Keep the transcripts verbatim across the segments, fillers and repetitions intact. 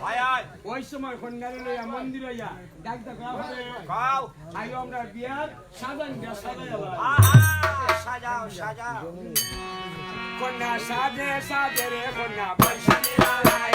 আয়, আয়। ওই সময় কন্যারে লইয়া মন্দির আইয়া ডাক ডাক করে, কও। আইও আমরা বিয়ার সাজান দিয়া সাজাইয়া লই। আহা, সাজাও, সাজাও। কন্যা সাজে সাজে রে কন্যা বৈশালী লালাই।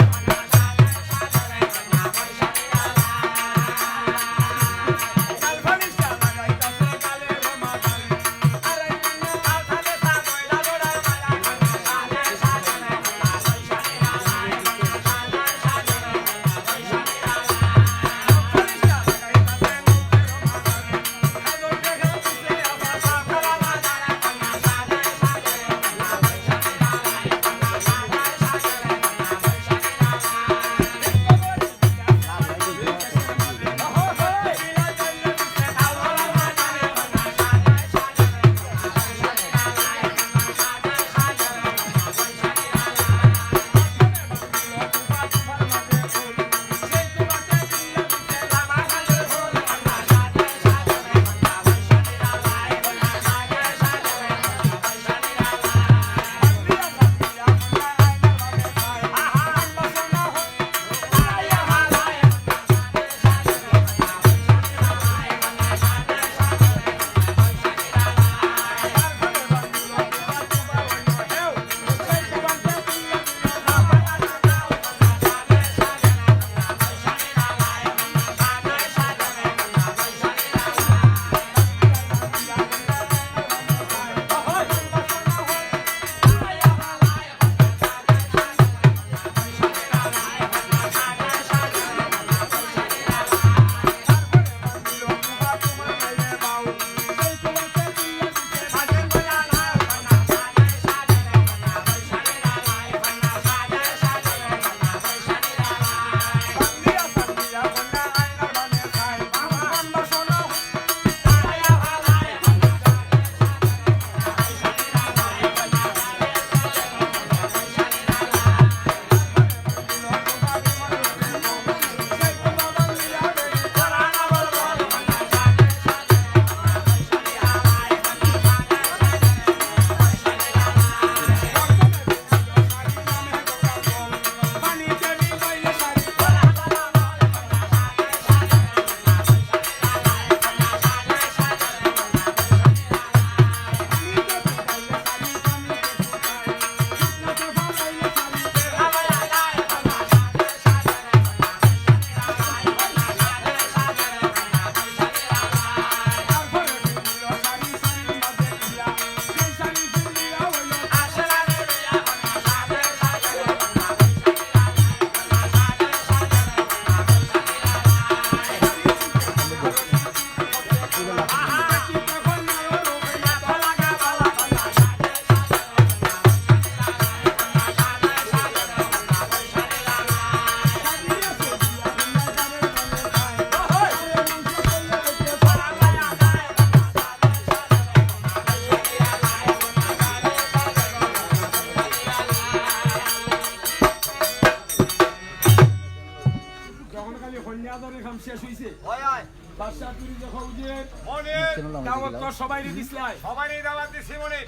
যখন খালি কন্যা ধরে কাম শেষ হইছে, হয়, হয়। বাদশা তুই যখন যে মনির। দাওয়াত তো সবাইরে দিছলাই। সবাইরে দাওয়াত দিছি মনির।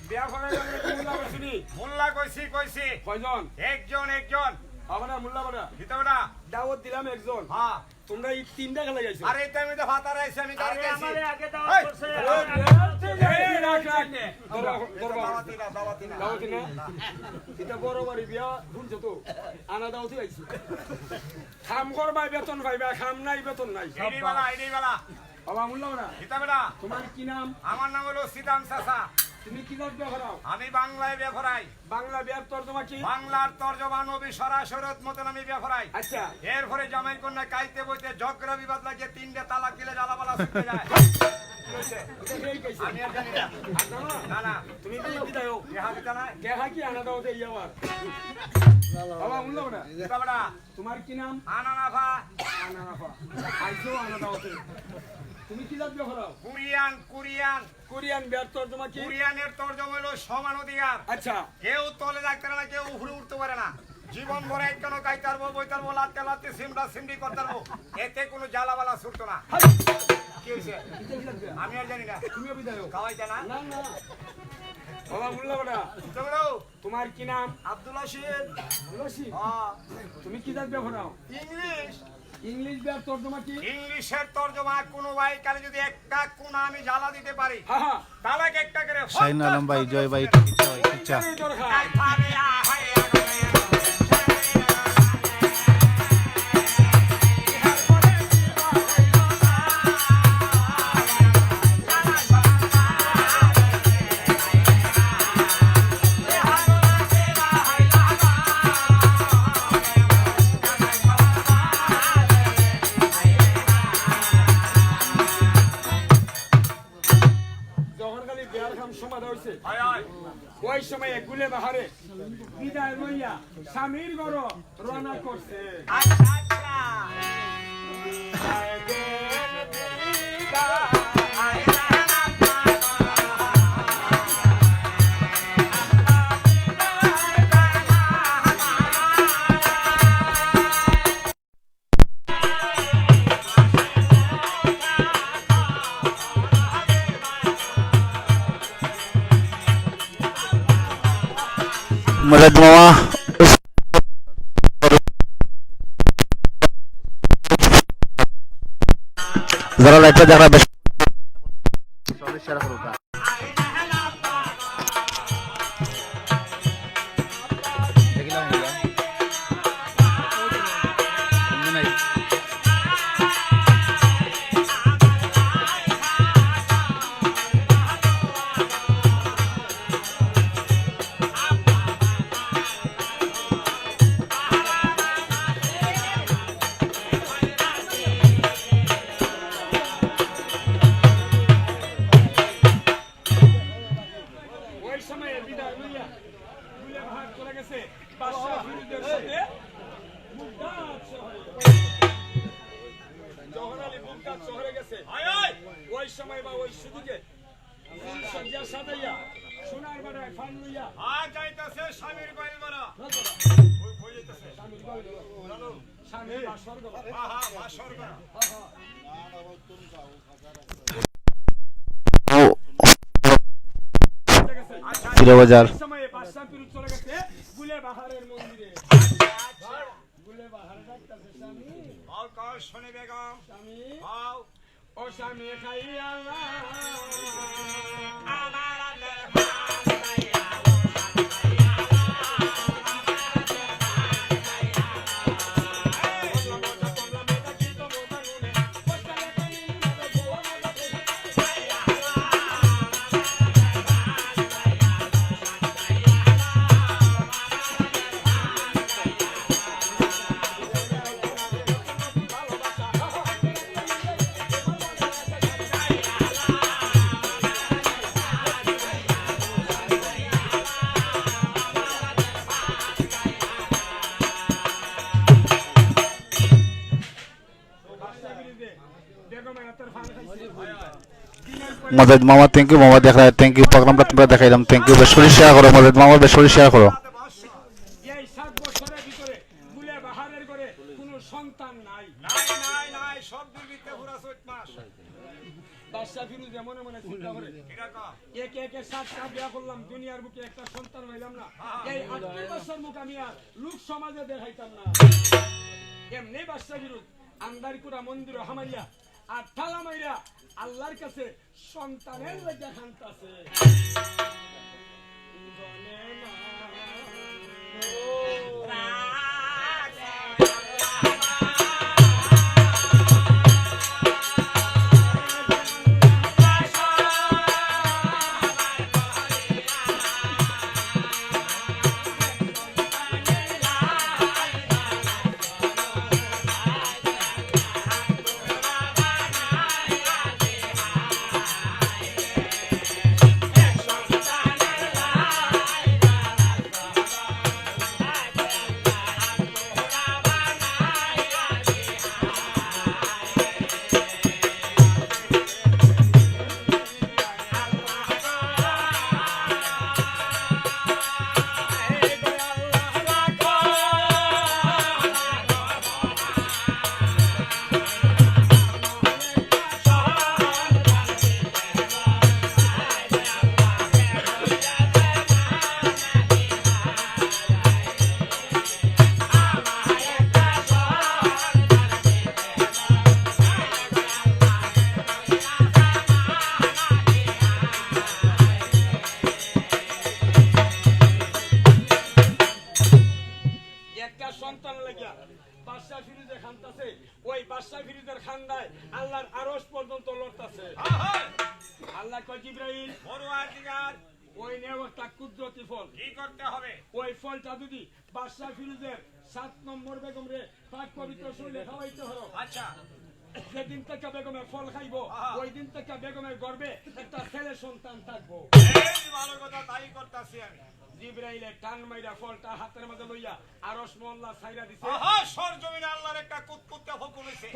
বিয়া করার জন্য কি মোল্লা করছিনি? মোল্লা কইছি, কইছি। কয়জন? একজন, একজন। বাবা না, মোল্লা বাবা। কিতা বেটা? দাওয়াত দিলাম একজন। হ্যাঁ। তোমরা এই তিনটা খেলা যাইছো। আরে, এটা আমি তো ফাতার আইছি, আমি গাড়ি আরে, আইছি। আমারে আগে দাওয়াত এই, করছে। এই, এই, এই, রাখ, রাখ। ধরো, ধরো, বাবা। দাওয়াতি না, দাওয়াতি না। দাওয়াতি না? না। এটা বড় বাড়ি বিয়া, শুনছো তো? আনা দাওয়াতি আইছি। কাম করবায় বেতন পাইবা, কাম নাই বেতন নাই। এটাই বালা, এটাই বালা। বাবা, মোল্লা বাবা। কিতা বেটা? তোমার কি নাম? আমার নাম হলো সিদাম চাচা। তুমি কি জাত বিয়া করাও? আমি বাংলায় বিয়া করাই। বাংলা বিয়ার তর্জমা কি? বাংলার তর্জমা নবী সরাসরি মতন আমি বিয়া করাই। আচ্ছা। এরপরে জামাই কন্যা কাইতে বইতে ঝগড়া বিবাদ লাগিয়ে তিনটে তালাক দিলে জ্বালাবালা ছুটে যায়। কি হয়েছে? এটা কে কইছে? আমি আর জানি না। আর জানো না? না, না। তুমি কি দিতাও? কে হাবি জানায়? কে হাকি আনা দাওতে ইয়া আবার? বাবা, মোল্লা বাবা। কিতা বেটা? তোমার কি নাম? আনানাফা। আনানাফা। আইছো আনা দাওতে। তুমি কি জাত বিয়া করাও? Korean, Korean. কোরিয়ান বিয়ার তর্জমা কি? কোরিয়ানের তর্জমা হলো সমান অধিকার। আচ্ছা। কেউ তলে থাকতে পারে না, কেউ উপরে উঠতে পারে না। জীবন ভরে কেন খাইতারবো, বইতারবো, লাতে লাতে, সিমড়া সিমড়ি করতারবো, এতে কোনো জ্বালাবালা ছুটতো না। কি হইছে? আমি আর জানি না। তুমিও বিদায় হও। খাওয়াই জানা? না, না। বাবা, মোল্লা বেটা। বুঝতে পারো? তোমার কি নাম? আব্দুল রশিদ। আব্দুল রশিদ? হ্যাঁ। তুমি কি জাত বিয়া পড়াও? ইংলিশ। ইংলিশ বিয়ার তর্জমা কি? ইংলিশের তর্জমা কোনো ভাই কালে যদি একটা কোনা আমি জ্বালা দিতে পারি, হ্যাঁ, হ্যাঁ। তাহলে একটা করে শাহিন আলম ভাই, জয় ভাই, ইচ্ছা ভাই, ইচ্ছা। যখন খালি বিয়ার কাম সমাধা হইছে, ওই সময় গুলে বাহারে বিদায় লইয়া স্বামীর ঘর রওনা করছে। আচ্ছা, আচ্ছা। মজাদ মামা, যারা লাইভটা দেখরা বেশ ওই সময় বিদায় লইয়া গুলে বাহার চলে গেছে বাদশা ফিরোজের সাথে মুগদাদ শহরে। যখন আলী মুগদাদ শহরে গেছে, ওই সময় বা ওই সুযোগে ফুল সজ্জা সাজাইয়া, সোনার বাটায় ফান লইয়া। আর যাইতাছে স্বামীর গোয়াল ঘর। ওই, ওই যাইতাছে। স্বামীর গোয়াল ঘর। জানো? স্বামীর বাসর ঘর। হ্যাঁ, হ্যাঁ, বাসর ঘর। আচ্ছা, জিরো বাজার। এই সময়ে বাদশা ফিরোজ চলে গেছে গুলে বাহারের মন্দিরে। গুলে বাহারে ডাকতেছে, "স্বামী।" আও, কও, শুনি বেগম। স্বামী। আও। ও স্বামী খাইয়া আমার মজাদ মামা, thank you মামা, দেখ রা, thank you, program টা তোমরা দেখাইলাম, thank you, বেশ করি share করো মজাদ মামা, বেশ করি share করো। এই সাত বছরের ভিতরে গুলে বাহারের ঘরে কোনো সন্তান নাই। নাই, নাই, নাই, সব দুর্বৃত্তে পুরা চৈত মাস। বাদশা ফিরোজ মনে মনে চিন্তা করে, কিরকম? একে একে সাতটা বিয়া করলাম, দুনিয়ার বুকে একটা সন্তান হইলাম না। হ্যাঁ। এই আটত্রিশ বছর মুখ আমি আর লোক সমাজে দেখাইতাম না। এমনি বাদশা ফিরোজ আন্দারকুড়া মন্দির হামাইয়া আর তালা মাইরা আল্লাহর কাছে সন্তানের লাগি কান্তাছে। কান্তাছে, ওই বাদশা ফিরুজের কান্দায় আল্লাহর আরশ পর্যন্ত লড়তাছে। আল্লাহ কয়, "জিব্রাইল, পরওয়ারদিগার, ওই নেও একটা কুদরতি ফল।" কি করতে হবে? ওই ফলটা যদি বাদশা ফিরুজের সাত নম্বর বেগমরে পাক পবিত্র শরীরে খাওয়াইতে পারো, আচ্ছা। যেদিন থেকে বেগমে ফল খাইবো, ওই দিন থেকে বেগমের গর্ভে একটা ছেলে সন্তান থাকবো। এই ভালো কথা, তাই করতাছি আমি। জিব্রাইলে টান মাইরা ফলটা হাতের মাঝে লইয়া আরশ মহল্লা ছাইড়া দিছে। আহা, সরজমিনে আল্লাহর একটা কুতকুতে ফকির হইছে।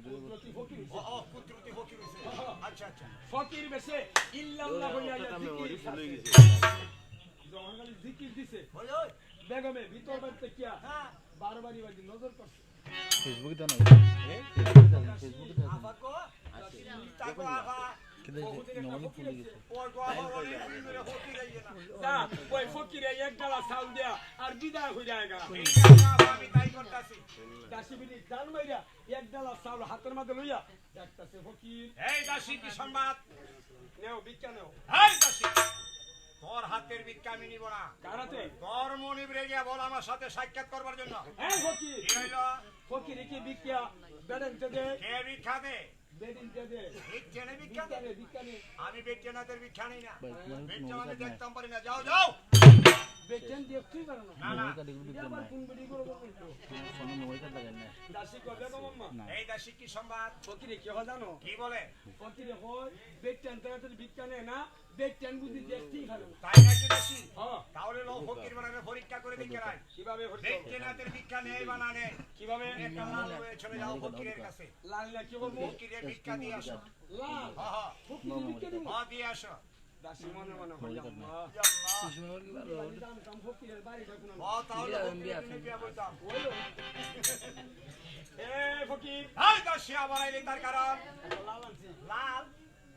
কুদরতি ফকির হইছে। ও, ও, কুদরতি ফকির হইছে। আচ্ছা, আচ্ছা। ফকির বেশে ইল্লাল্লাহ হইয়া ইয়া জিকির দিছে। যখন খালি জিকির দিছে, ওই, ওই। বেগমে ভিতর বাড়িতে কিয়া হ্যাঁ। বারবারই বাড়ি নজর করছে। Facebook-এ দেও না। Facebook-এ দেও না, Facebook-এ দেও না। আফা গো, আচ্ছা। ইতা গো আফা। কিন্তু এই যে নমুনা ফুলে গেছে। ওই গো আফা, ওই ফুলে গেছে, ফকির আইয়ে না। যা, ওই ফকিরে এক গালা চাউল দিয়া আর বিদায় হই যায় গা। ঠিক আছে আফা, আমি তাই করতাছি। দাসী বিটি টান মাইরা এক গালা চাউল হাতের মাঝে লইয়া ডাকতাছে, "ফকির।" এই দাসী, কি সংবাদ? নেও, ভিক্ষা নেও। এই দাসী, তোর হাতের ভিক্ষা আমি নিব না। কার হাতে? তোর মনিবরে গিয়া বল আমার সাথে সাক্ষাৎ করবার জন্য। এই ফকির। কি হইল? ফকিরে কি ভিক্ষা বেটিন্তে দে? কে ভিক্ষা দে? বেটিন্তে দে। ভিক্ষা নেই, ভিক্ষা নেই। ভিক্ষা নেই, ভিক্ষা নেই। আমি বেটিন আতের ভিক্ষা নেই না। ভাই, তোমার বেটিন কোনো আমি অধিকার নাই। দেখতাম পারি না। যাও, যাও। বেটিন দেখতেই পারো না। না, না। এটা আবার কোন বেটি করে বলবো তো? তোমার ফোনে মেমোরি কার্ড লাগাই না। দাসী কবে গো মাম্মা? না। এই দাসী কি সংবাদ? ফকিরে কি হয় জানো? কি বলে? ফকিরে হয়, বেটিন তো আতের ভিক্ষা নেয় না, বেটিন বুঝি দেখতেই পারো না। তাই নাকি দাসী? হ্যাঁ। তাহলে লও ফকির বানানে পরীক্ষা করে দেখি নাই। কিভাবে পরীক্ষা? বেটিন আতের ভিক্ষা নেয় বা না নেয়? কিভাবে? একটা লাল লয়ে চলে যাও ফকিরের কাছে। লাল না কি করবো? ফকিরে ভিক্ষা দিয়ে আসো। লাল? হ্যাঁ, হ্যাঁ। ফকিরে ভিক্ষা দিব? হ্যাঁ, দিয়ে আসো। দাসী মনে মনে করি, "আল্লাহ।" ইয়া আল্লাহ। জানতাম ফকিরের বাড়িটা কোন। হ্যাঁ, তাহলে ফকিরে তুমি বিয়া বলতাম। ওই। এ ফকির। এই দাসী আবার আইলি তার কারণ? একটা লাল আনছি। লাল?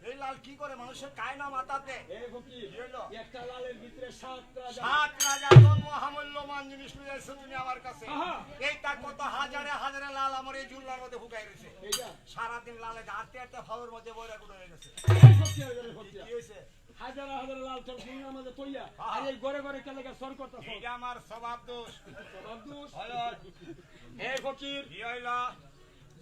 এই লাল কি করে মানুষের কায় না মাথাতে? এ ফকির, কি হইলো? একটা লালের ভিতরে সাত রাজা। সাত রাজা তো মহামূল্যবান জিনিস লইয়া আইছো তুমি আমার কাছে। আহা। এইটা কত হাজারে হাজারে লাল আমার এই ঝুলনার মধ্যে ফুকাই রয়েছে। এইটা? সারাদিন লালে হাঁটতে হাঁটতে ফাওর মধ্যে বৈরাগ উঠে গেছে। এই ফকির, এই ফকির। কি হয়েছে? হাজারে হাজারে লাল তোর ঝুলনার মধ্যে থইয়া, আহা। আর এই ঘরে ঘরে কেলে গা সর করতাছ? এইটা আমার স্বভাব দোষ। স্বভাব দোষ? হয়, হয়। এ ফকির। কি হইলো?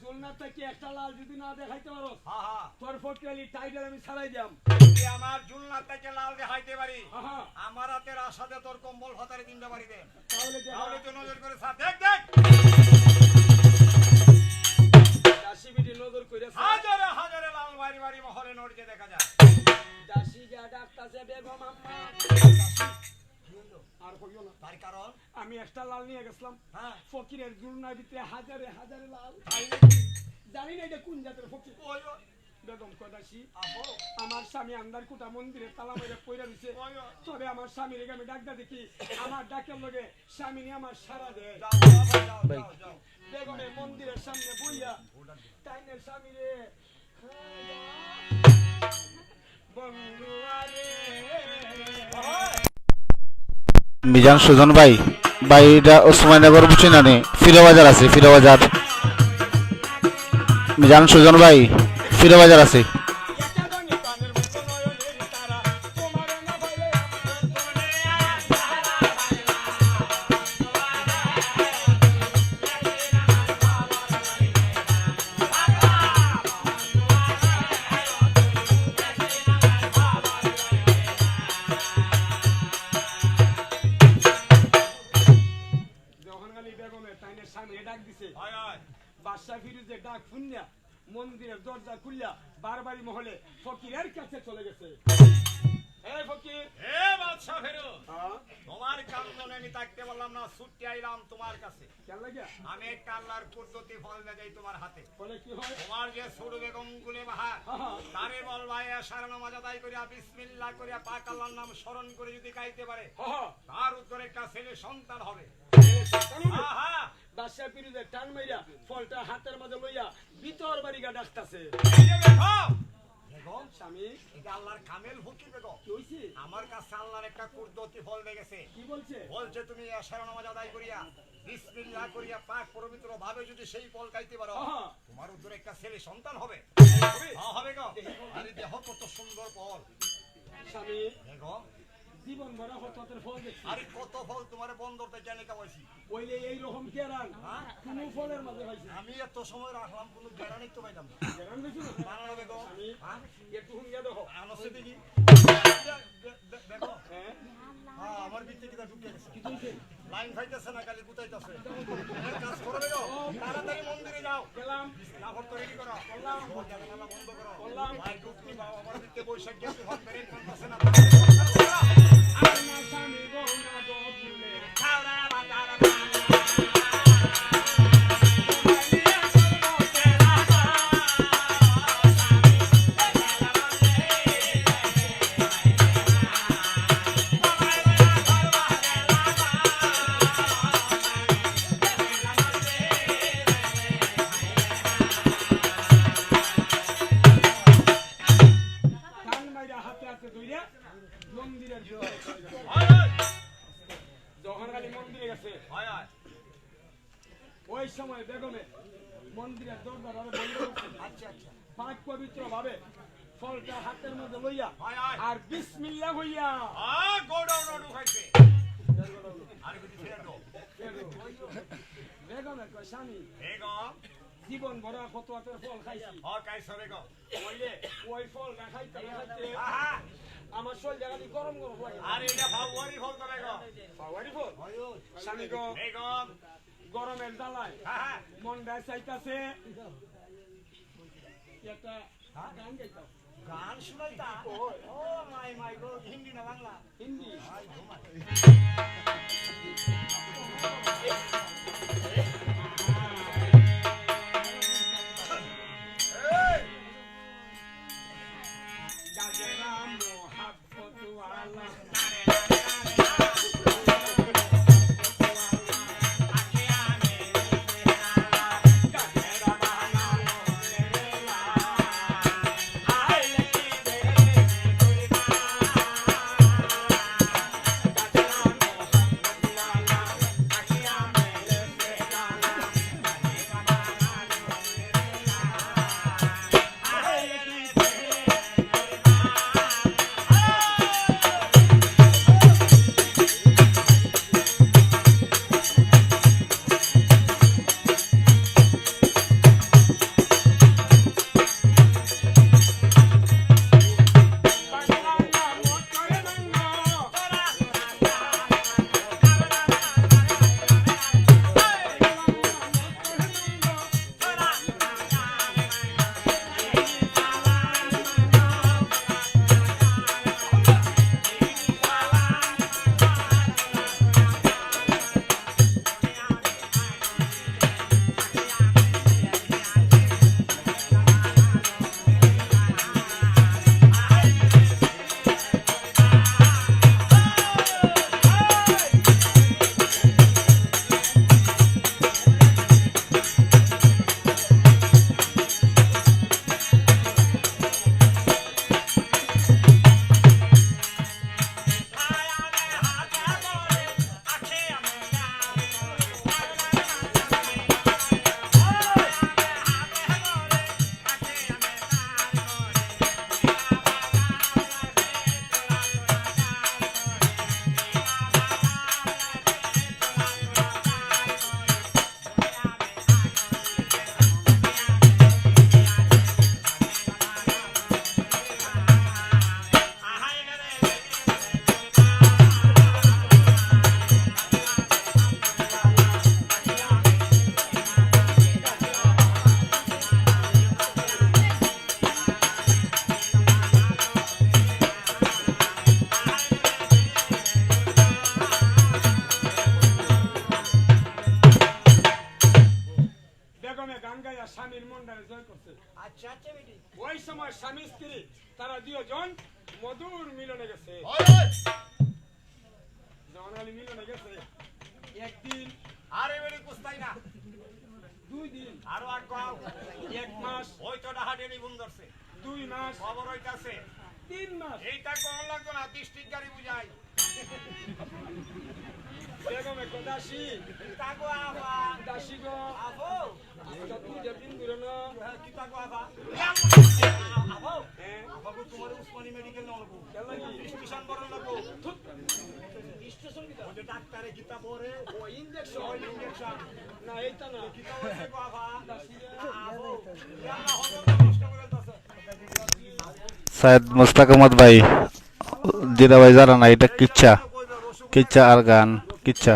ঝুলনা থাকি একটা লাল যদি না দেখাইতে পারো, হ্যাঁ, হ্যাঁ। তোর ফকিরালি টাইটেল আমি ছাড়াই দিয়াম। যদি আমার ঝুলনা থাকি লাল দেখাইতে পারি, হ্যাঁ, হ্যাঁ। আমার হাতের আশাতে তোর কম্বল ফাতারে তিনটা বাড়ি দে। তাহলে দেখ। তাহলে তো নজর করে স্যার, দেখ, দেখ। দাসী বিটি নজর করে স্যার। হাজারে হাজারে লাল বাড়ি বাড়ি মহলে নড়িতে দেখা যায়। দাসী গিয়া ডাকতাছে, "বেগম আম্মা।" দাসী, কি হইলো? আর কইও না। তার কারণ? আমি একটা লাল নিয়ে গেছিলাম। হ্যাঁ। ফকিরের ঝুলনার ভিতরে হাজারে হাজারে লাল। তাই নাকি? জানি না এটা কোন জাতের ফকির। ওই, ওই। বেগম কয়, "দাসী, আহো। আমার স্বামী আন্দারকুটা মন্দিরে তালা মাইরা পইরা রইছে। ওই, ওই। তবে আমার স্বামীরে আমি ডাক দা দেখি, আমার ডাকের লগে স্বামী নি আমার সাড়া দেয়।" যাও, যাও, যাও, যাও, যাও। বেগমে মন্দিরের সামনে বইয়া, তাইনের স্বামীরে মিজান সুজন ভাই, ভাই, এটা ওসমানীনগর বুঝছি না নি? ফিরো বাজার আছে, ফিরো বাজার। মিজান সুজন ভাই, ফিরো বাজার আছে। যখন খালি বেগমে তাইনের স্বামীরে ডাক দিছে, হয়, হয়। বাদশা ফিরুজের ডাক হুনিয়া মন্দিরের দরজা খুলিয়া বারবারি মহলে ফকিরের কাছে চলে গেছে। "হে ফকির।" "হে বাদশা ফিরুজ, হ্যাঁ? তোমার কান্দনে আমি থাকতে পারলাম না, ছুটে আইলাম তোমার কাছে।" "কেন লাগিয়া?" "আমি একটা আল্লাহর কুদরতি ফল দেখাই তোমার হাতে।" "বলে কি হয়?" "তোমার যে ছোট বেগম গুলেবাহার, হ্যাঁ, হ্যাঁ। তারে বলবা এশার নামাজ আদায় করিয়া বিসমিল্লাহ করিয়া পাক আল্লাহর নাম স্মরণ করে যদি খাইতে পারে, হ্যাঁ, হ্যাঁ। তার উত্তরে একটা ছেলে সন্তান হবে।" ছেলে সন্তান হবে? হ্যাঁ, হ্যাঁ। বাদশা ফিরুজে টান মাইরা ফলটা হাতের মাঝে লইয়া ভিতর বাড়ি গা ডাকতাছে। এই যে দেখো, বেগম, স্বামী। এটা আল্লাহর কামেল ফকির বেগম। কি হইছে? আমার কাছে আল্লাহর একটা কুদরতি ফল লেগেছে। কি বলছে? বলছে, "তুমি এশার নামাজ আদায় করিয়া, বিসমিল্লাহ করিয়া, পাক পবিত্র ভাবে যদি সেই ফল খাইতে পারো, হ্যাঁ, হ্যাঁ। তোমার উত্তরে একটা ছেলে সন্তান হবে।" হবে? হ্যাঁ, হবে গো। দেখি ফল। আরে দেখো কত সুন্দর ফল। স্বামী। বেগম। জীবন ভরা কত আতের ফল দেখছি। আরে কত ফল তোমারে বন্দর থাকি আনি খাওয়াইছি। অইলে এই রকম গ্যারান হ্যাঁ? কুনু ফলর মাঝে পাইছি না। আমি এত সময় রাখলাম, কুনু গ্যারানই তো পাইলাম না। গ্যারান পাইছো না? বানানো দেখো। আমি হ্যাঁ? একটু হুনিয়া দেখো। আনছে দেখি। দে-, দে-, দেখো। হ্যাঁ? হ্যাঁ, আমার ভিতরে কিতা ঢুকে গেছে। কি ঢুকে? লাইন পাইতেছে না, খালি গুতাইতেছে। এক কাজ করো দেখো, তাড়াতাড়ি মন্দিরে যাও। গেলাম। কাপড় তো রেডি করো। করলাম। কাপড় জানালা বন্ধ করো। করলাম। ভাই, ঢুকতে দাও, আমার দিকে বৈশাখ গেছে, ভাত বেরেন করতেছে না। আর না স্বামী গো, না গো, ভুলে। ছাওড়া বাজার বাংলা। টান মাইরা হাতে হাতে ধইরা মন্দিরের ভিতরে। হয়, হয়। যখন খালি মন্দিরে গেছে, হয়, হয়। ওই সময় বেগমে মন্দিরের দরজা বন্ধ করছে। আচ্ছা, আচ্ছা। পাক পবিত্র ভাবে ফলটা হাতের মধ্যে লইয়া হয়, হয়। আর বিসমিল্লাহ কইয়া আ, গোডাউন অর্ডার খাইছে। আর কিছু ফেরত দাও। বেগমে কয়, "স্বামী, বেগম। জীবন ভরা কত আতের ফল খাইছি।" হ, খাইছো বেগম। অইলে ওই ফল না খাইতে না খাইতে আহা। আমার শরীর জায়গা দিয়ে গরম গরম লাগে। আর এটা ফাওয়ারি ফল তো বেগম। ফাওয়ারি ফল? স্বামী গো, বেগম। গরমের জ্বালায় আহা। মনটা চাইতাছে একটা হ্যাঁ? গান গাইতাম। গান শুনাইতা? ওই। ও মাই মাই গো, হিন্দি না বাংলা? হিন্দি। বেগমে গান গাইয়া স্বামীর মনটারে জয় করছে। আচ্ছা, আচ্ছা, বেটি। ওই সময় স্বামী স্ত্রী তারা দুইজন মধুর মিলনে গেছে। হয়, হয়। যখন খালি মিলনে গেছে, একদিন আরে বেটি কুস্তাই না। দুই দিন। আরো আগ গাও। এক মাস। ওই তো ডাহা ডেলি বন্ধ ধরছে। দুই মাস। খবর হইতাছে। তিন মাস। এইটা কম লাগতো না, ডিস্ট্রিক্ট গাড়ি বুঝাই। বেগমে কয়, "দাসী।" কিতা গো আফা? দাসী গো। আফো? আজকে দুইটা দিন ঘুরে না। হ্যাঁ, কিতা গো আফা? আব্বা, আব্বা গো, তোমার উসমানী মেডিকেল নেওয়া লাগবো। কেন লাগি? স্টেশন বড় লাগবো। স্টেশন কিতা? ওই যে ডাক্তারে কিতা পরে? ও, ইঞ্জেকশন। ও, ইঞ্জেকশন। না, এইটা না। কিতা হইছে গো আব্বা? আব্বা, আল্লাহ হজরত নষ্ট করে দিতেছে। সাইদ মোস্তাক আহমদ ভাই, জিরা ভাই যারা না, এটা কিচ্ছা, কিচ্ছা আর গান, কিচ্ছা।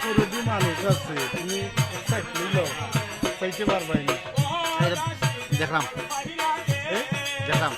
মুরব্বী মানুষ আছে, তুমি এক সাইড লইল, চাইতে পারবাই না। এই যে দেখলাম, এই দেখলাম।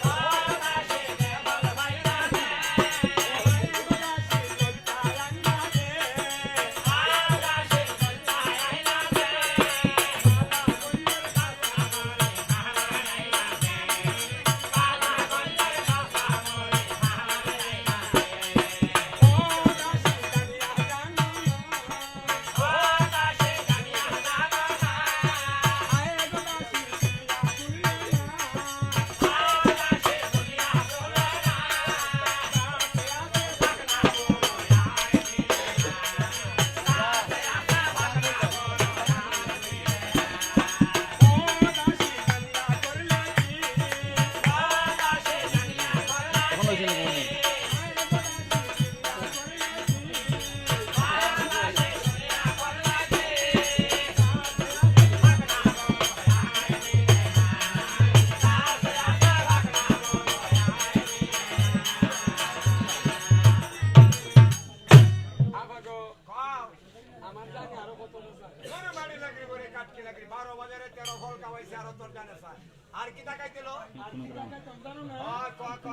আমার জানে আরো কত মজা। তোর বাড়ি লাগি করে কাটকে লাগি, বারো বাজারে তেরো ফল খাওয়াইছে, আরো তোর জানে স্যার। আর কি টাকাই দিল? আর কি টাকাই দিল জানো না? ক, ক, ক।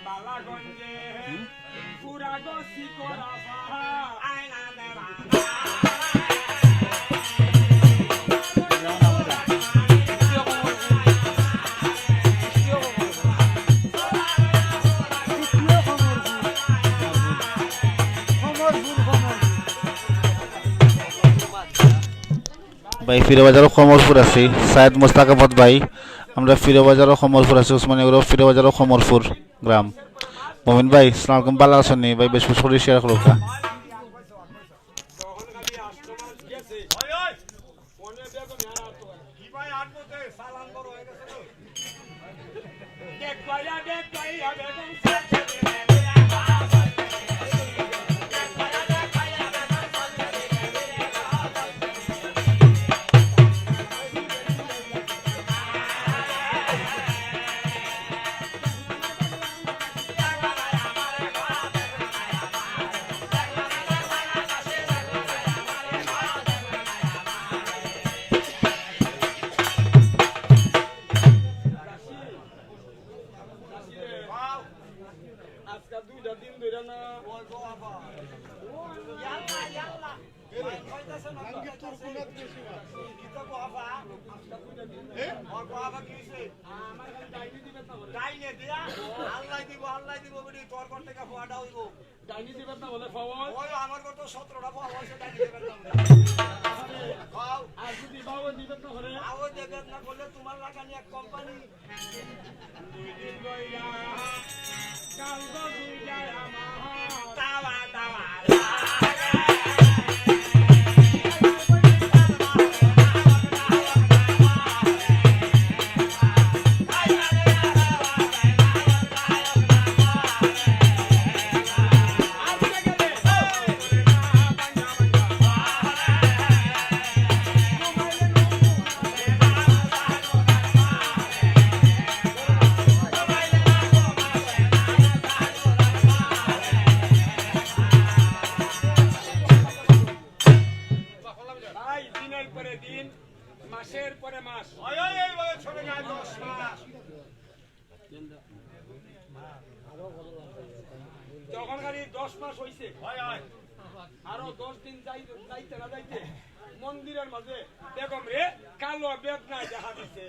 বালাগঞ্জে পুরা গো শিকরা পাহাড়। আয়না দেওয়া। ভাই, ফিরোবাজারও কমরপুর আছি, সাইদ মোস্তাক আহমদ ভাই, আমরা ফিরোবাজারও কমরপুর আছি, উসমানীনগরও ফিরোবাজারও কমরপুর গ্রাম। মমিন ভাই, সালাম আলাইকুম, ভালা আছইন নি? ভাই, বেশ বেশ করি শেয়ার করউক্কা। আজকে দুইটা দিন ধরে না। ডাইনে দিয়া, আল্লাহ দিব, আল্লাহ দিব, বেটি, তোর ঘর থেকে ফোয়াটা হইব। ডাইনি দিবেন না বলে পাওয়া। ওই আমার ঘর তো সতেরোটা পাওয়া হয়েছে, ডাইনি দিবেন না বলে। খাও। আর যদি বাবা দিবেন না বলে? বাবা দিবেন না বলে তোমার লাগানি এক কোম্পানি। দুই দিন রইলা, কাল তো দুই যায় আমার। তাওয়া, তাওয়া। ভাই, দিনের পরে দিন, মাসের পরে মাস। ওই, ওই, এইভাবে চলে যায় দশ মাস। তখন খালি দশ মাস হইছে। আরো দশ দিন যাই-, যাইতে না যাইতে মন্দিরের মাঝে বেগম রে কালো বেদনায় দেখা দিছে।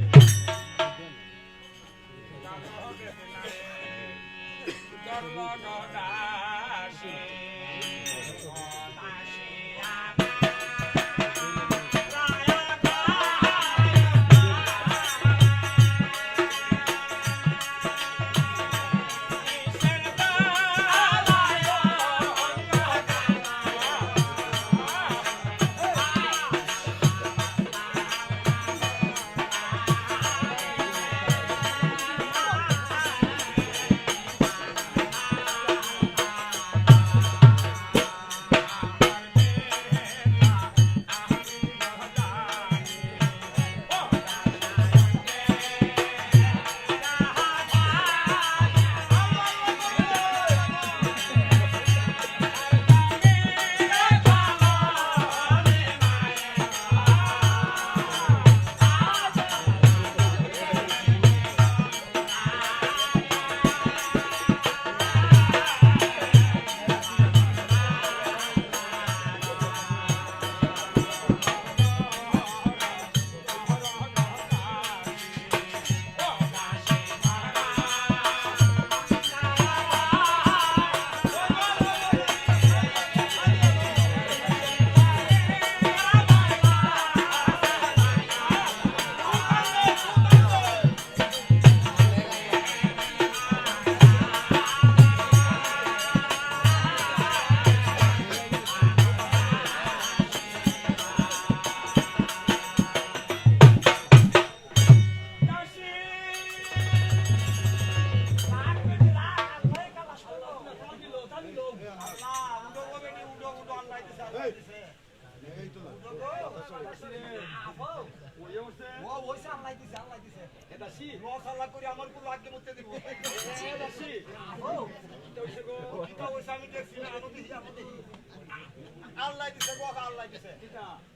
আল্লাহ দিছে গো, আল্লাহ দিছে।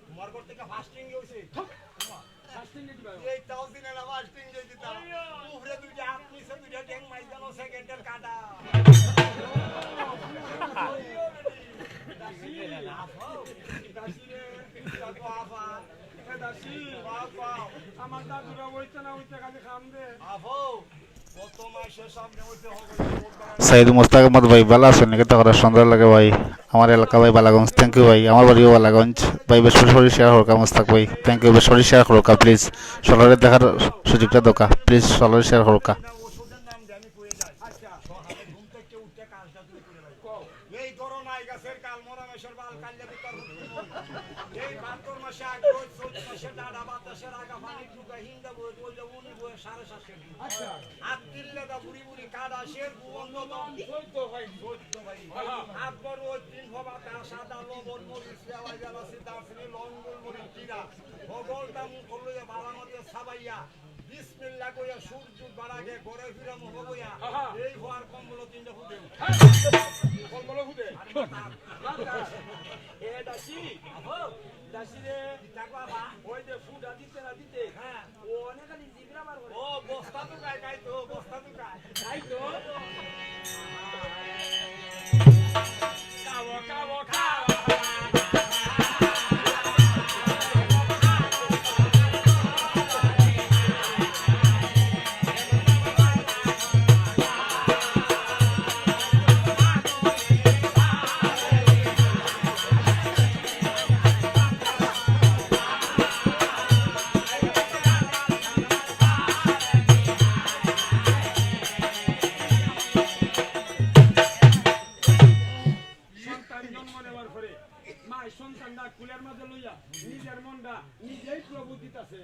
তোমার ঘর থেকে ফাস্টিং হইছে। ফাস্টিং দিতে পারো। এই তাও দিনে না ফাস্টিং দিয়ে দিতাম। উপরে দুইটা হাত, নিচে দুইটা ড্যাং মাইর গেল, সেকেন্ডের কাটা। দাসি, দাসি রে, দাসি বাবা। এ দাসি, বাপ, বাপ। আমার দাদুরা হইতে না হইতে খালি খাম দে। আফো, কত মাসের সামনে হইতে হবে। সাইদ মুস্তাক আহমদ ভাই, ভালা আছইন নি? কিতা করা সুন্দর লাগে ভাই। আমার এলাকা ভাই বালাগঞ্জ, thank you ভাই। আমার বাড়িও বালাগঞ্জ। ভাই, বেশ বেশ করি শেয়ার করকা মুস্তাক ভাই, thank you। বেশ করি শেয়ার করকা, প্লিজ। সকলরে দেখার সুযোগটা দেউক্কা, প্লিজ। সকলরে শেয়ার করকা। এই ধরো নাই গাছের কাল মরা মেশর বাল কাল্লা বিকার হুকুম। এই ভাদ্র মাসে আগ রোজ, চৈত মাসে ডাডা বাতাসের আগা পানি ঢুকা হিন্দা বই, বইলে উনি বই সাড়ে সাতশো। আচ্ছা। আর তিল্লে দা বুড়ি বুড়ি কাদা শের ভুবন দদন। চৈদ্দ ভাই। চৈদ্দ ভাই। আহা। আকবর ওই তিন ফবা কা সাদা লবণ মরিচ দেওয়া গেল সি দারচিনি লং গোলমরিচ জিরা। হগল দা মুখ লইয়া বালামতে সাবাইয়া। বিসমিল্লাহ কইয়া সূর্য বাড়াগে ঘরে ফিরাম হবইয়া। আহা। এই হওয়ার কম্বল তিনটা ফুটে। কম্বল ফুটে। এ দাসি, দাসি রে, কিতা বাবা? ওই যে ফুটা দিতে না দিতে, হ্যাঁ। ও অনেক খালি জিবরা বার করে। ও বস্তা তো গায়, গায় তো, বস্তা তো গায়। তাই তো। খাবো, খাবো, খাবো। সন্তান জন্ম নেওয়ার পরে মায় সন্তানটা কুলের মাঝে লইয়া নিজের মনটা নিজেই প্রভু দিতাছে।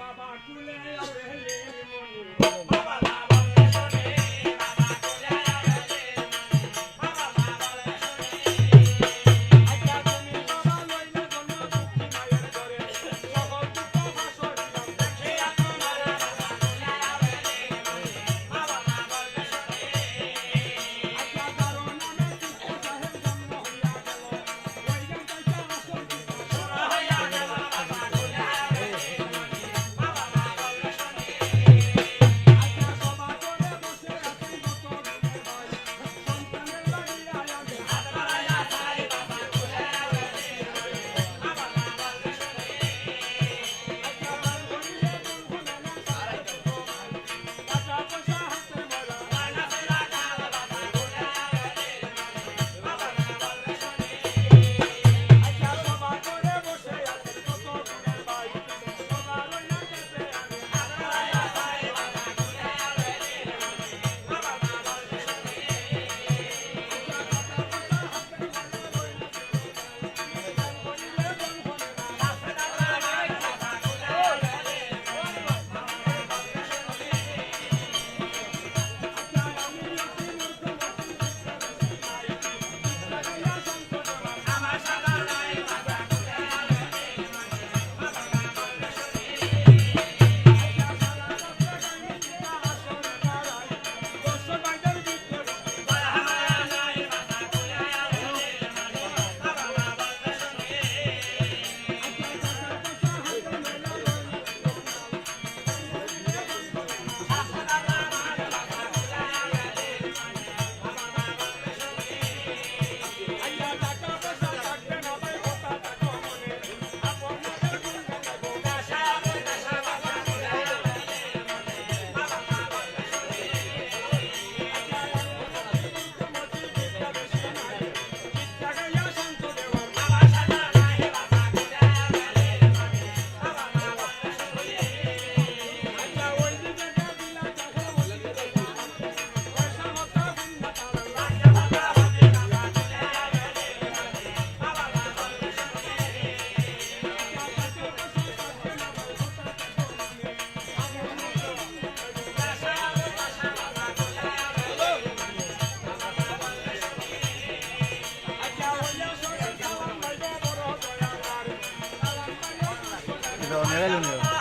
বাবা কুলে আর হেলির মনি, বাবা বেলুন।